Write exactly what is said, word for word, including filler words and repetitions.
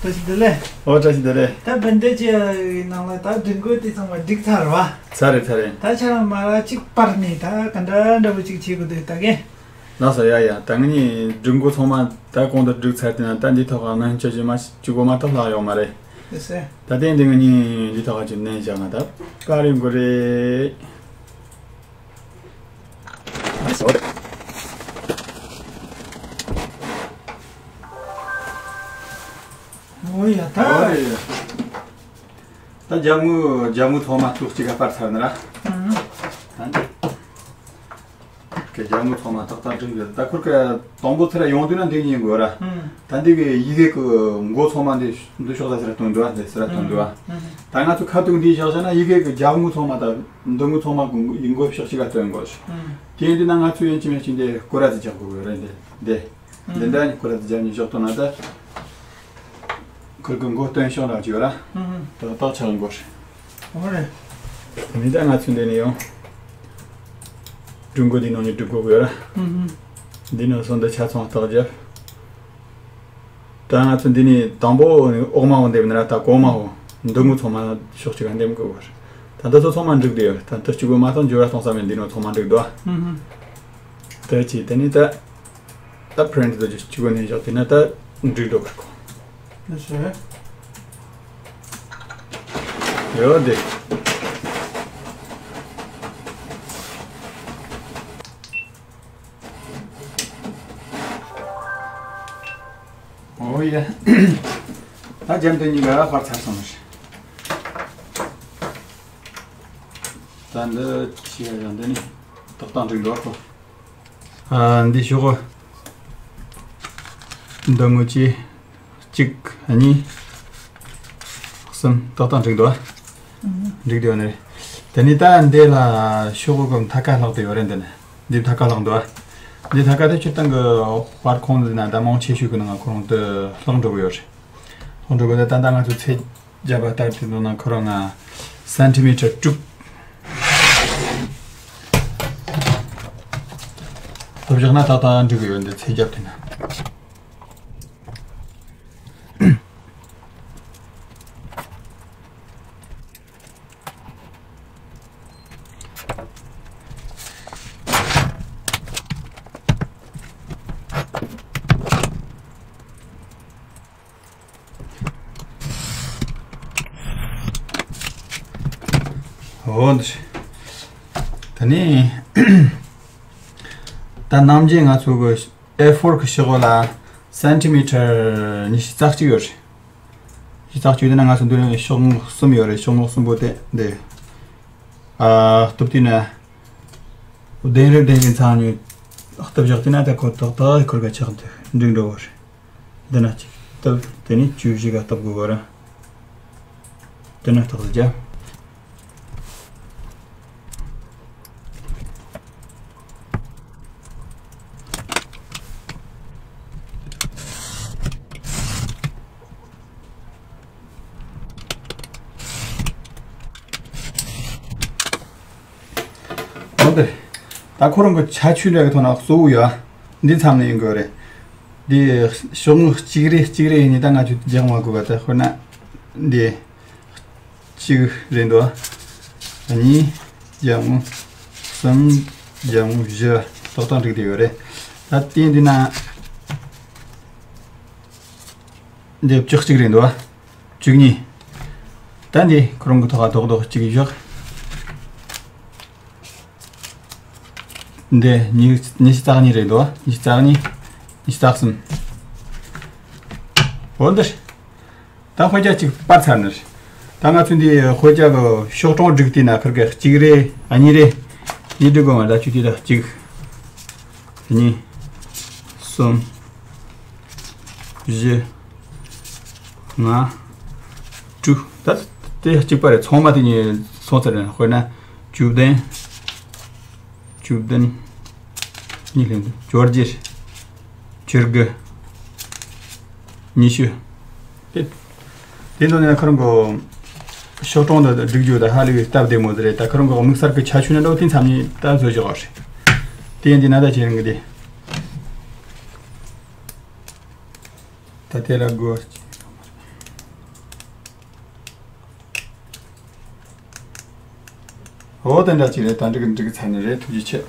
བཀྲ་ཤིས་བདེ་ལེགས། ཨོ། བཀྲ་ཤིས་བདེ་ལེགས། ད་བན་དེ་ཅི་ནང་ལ་ད་སྒྲིག་འགོད་དེ་ཚང་མ་སྒྲིག་ཚར་བ། ཚར་རེད། ཚར་རེད། ད་ཁྱེད་རང་མ་ར་གཅིག་པར་ནས་ད་ག་འདྲ་འདྲ་བོ་གཅིག་བྱེད་དགོས་འདུག་ད་གེ། ལགས་སོ། ཡ་ཡ། ད་ངེད་གཉིས་སྒྲིག་འགོད་ཚང་མ་ད་གོང་དུ་སྒྲིག་ཚར་དུས་ན། ད་འདི་ཐོག་ཁ་ནང་ཆ་ཅི་མ་བཅུ་གོ་མ་གཏོགས་ལྷག་ཡོད་མ་རེད། ལགས་སོ། ད་དེ་འདི་ངེད་གཉིས་འདི་ཐོག་ཁ་ཅིག་མནན་བཞག་ན་ད་ག་རེ་དགོས་རེད། ཨ་སོ་རེད། ཨོ་ཡ་ད། ཨོ་རེད། ད་རྒྱབ་ངོས་རྒྱབ་ངོས་ཐོག་མ་ཚོགས་གཅིག་ག་པར་ཚར་ནི་ར། ཨང་། ད་འདི་གི་རྒྱབ་ངོས་ཐོག་མ་ཏག་ཏག་བསྒྲིགས་ཡོད། ད་ཁུར་གི་དང་པོ་ཚུར་ཡོང་དུས་ན་འདི་ཡིན་དགོས་ར། ཨང་། ད་འདི་གི་ཡི་གེ་གི་མགོ་ཚང་མ་འདི་འདི་ཕྱོགས་ད་ཚུར་སྟོན་འདུག་ཨ། འདི་ཚུར་སྟོན་འདུག་ཨ། ཨང་། ད་ང་ཚོ་ཁ་ཐུག་འདི་བཞག་བཞག་ན་ཡི་གེ་གི་རྒྱབ་ངོས་ཚང་མ་ད་མདུན་ངོས་ཚང་མ་གི་ཡི་མགོ་ཕྱོགས་གཅིག་ག་སྟོན་དགོས། ཨང་། དེ་ཡིན་དུས་ན་ང་ཚོ་ཡིན་གཅིག་མིན་གཅིག་འདི་སྐོར་ར་ཙི་རྒྱག་དགོས་རེད། འདི་འདི། འདི་འདྲ་ནི་ཁོ་ར་ཙི་རྒྱབ་ནས་ཞོག་ཏོ་ན་ད། ཁུར་གི་མགོ་སྟོན་ཤོག་ལ་བཅོས་ར། ཧུམ་ཧུམ། ད་ཏག་ཆག་མགོ་རེད། འོ་རེད། དེ་ནས་ད་ང་ཚོ་འདི་ནས་ཡང་སྒྲིག་འགོད་འདི་ནང་ནས་སྒྲིག་དགོས་ཡོད་ར། ཧུམ་ཧུམ། འདི་ནས་སོང་ད་ཆ་ཚང་རྟགས་རྒྱབ། ད་ང་ཚོ་འདི་ནས་དང་པོ་འོག་མ་འོ་འདེབས་ན་ར། ད་གོང་མ་འོ་མདུན་ངོས་ཚང་མ་ཕྱོགས་གཅིག་ག་འདེམས་དགོས་ར། ད་འདི་ཚོ་ཚང་མ་འགྲིག་བསྡད་ཡོད། ད་འདི་གཅིག་པོ་མ་གཏོགས་འགྱུར་བ་གཏོང་ས་མེད། འདི་ནས་ཚང་མ་འགྲིག་འདུག་ཨ། ཧུམ་ཧུམ། ད་ཅི་དེ་ནས་ད། ད་པི་རིན་ཊི་དེ་ཚོ་གཅིག་པོ་ནས་བཞག་དེ་ན་ད་འགྲིག་འགྲོ་གི་གོ། ལགས་སོ། ཡོད་དེ། ཨོ་ཡ། ད་རྒྱབ་དེ་གཉིས་ཀ་པར་ཚར་སོང་ནི་རེད། ད་འདི་ཕྱི་ཡ་ཡང་འདི་ནི་ཏག་ཏག་འགྲིག་འགྲོ་གོ། ཨ། འདི་ཤོག་གོ། མདུན་ངོས་ཀྱི་གཅིག་གཉིས་གསུམ་ཏག་ཏག་འགྲིག་འདུག་ཨ། འགྲིག་འདུག་ནི་རེད། དེ་ནས་ད་འདི་ལ་ཤོག་གུ་མཐའ་ཀ་ལྷག་དེ་ཡོད་རེད། འདི་ནི་འདི་མཐའ་ཀ་ལྷག་འདུག་ཨ། འདི་མཐའ་ཀ་དེ་སྤྱིར་བཏང་གི་པར་ཁོང་དེ་ན་ད་མང་ཆེ་ཤོས་ཀྱི་ནང་ཁོ་རང་དུ་ལྷག་འགྲོ་གི་ཡོད་རེད། ལྷག་འགྲོ་གི་ད་ད་ལྟ་ང་ཚོ་ཚད་རྒྱབ་པ་ལྟར་དེ་ཚོ་ནང་ཁོ་རང་ང་སེན་ཊི་མི་ཊར་དྲུག་ལྷག་བཞག་ན་ཏག་ཏག་འགྲིག་གི་ཡོད། འདི་ཚད་རྒྱབ་དེ་ན། འོ་འདི། ད་ནི་ད་ནམ་རྒྱུན་ང་ཚོ་གི་ཨེ་ཕོར་གི་ཤོག་གུ་ལ་སེན་ཊི་མི་ཊར་ཉི་ཤུ་རྩ་གཅིག་ཡོད་རེད། ཉི་ཤུ་རྩ་གཅིག་དེ་ན་ང་ཚོ་འདི་ནས་ཤོག་ངོས་གསུམ་ཡོད་རེད། ཤོག་ངོས་གསུམ་པོ་དེ་འདི། ཨ། གཏུབ་དུས་ན། གདན་རབས་གདན་གྱི་མཚམས་ནས་གཏུབ་བཞག་དུས་ན་ད་ཁོ་ཏག་ཏག་ཁུར་ག་ཆག་འདུག་འགྲིག་འགྲོ་བ་རེད། འདི་ན་གཅིག་གཏུབ། དེ་ནས་བཅུ་བཞི་ག་གཏུབ་དགོས་བ་ར། དེ་ན་རྟགས་སུ་བརྒྱབ། འོ་དེ། ད་ཁོ་རང་གི་ཁྱད་ཆོས་འདྲ་གི་ཐོག་ན་གཙོ་བོ་ཡོད། འདི་མཚམས་ནས་ཡིན་དགོས་རེད། འདི་ཤོག་ངོས་གཅིག་རེ་གཅིག་རེ་ཡིན་ནི་ད་ང་ཚོས་རྒྱག་མ་དགོས་པ། ད་དཔེར་ན་འདི་གཅིག་རེད་འདུག་གཉིས། རྒྱབ་ངོས་གསུམ། རྒྱབ་ངོས་བཞི། ཏག་ཏག་འགྲིག་བསྡད་ཡོད་རེད། ད་དེ་འདི་ན་འདི་བཅུ་གཅིག་རེད་འདུག་བཅུ་གཉིས། ད་འདི་ཁོ་རང་གི་ཐོག་རྡོག་རྡོག་གཅིག་བཞག་འདི་ཉི་ཉི་ཤུ་རྩ་གཉིས་རེད་འདུག་ཉི་ཤུ་རྩ་གཉིས། ཉི་ཤུ་རྩ་གསུམ། འོ་འདིར། ད་དཔེ་ཆ་གཅིག་པར་ཚར་ནི་རེད། ད་ང་ཚོས་འདི་དཔེ་ཆ་གི་ཤོག་གྲངས་བསྒྲིགས་དུས་ན་ཁུར་གི་གཅིག་རེ་གཉིས་རེ་གཉིས་བསྒྲིགས་དགོས་མ་རེད། ད་ཆུ་དེ་ད་གཅིག་གཉིས། གསུམ། བཞི། ལྔ། དྲུག་ད་དེ་གཅིག་པ་རེད། ཚང་མ་དེ་གཉིས་སོང་ཚར་རེད། དཔེར་ན་བཅུ་བདུན། བཅུ་བདུན། གཉིས་ལྷན་དུ་བཅོ་བརྒྱད། བཅུ་དགུ། ཉི་ཤུ། དེ་དེ་ཚོ་ནི་ཁོ་རང་གི་ཤོག་གྲངས་དེ་སྒྲིག་རྒྱུ་དེ་ཧ་ལས་པའི་སྟབས་བདེ་མོ་ཟིག་རེད། ད་ཁོ་རང་གི་དམིགས་བསལ་གྱི་ཁྱད་ཆོས་ནི་འདྲ་བོ་དེ་མཚམས་ནས་ད་བཟོ་བཞག་པ་རེད། དེ་ཡིན་དུས་ན་ད་ཁྱེད་རང་གི་དེ། ད་དེ་ལ་དགོས། འོ་དེ་འདྲ་ཅིག་རེད། ད་འགྲིག་འགྲིག་ཚར་ནི་རེད། ཐུགས་རྗེ་ཆེ།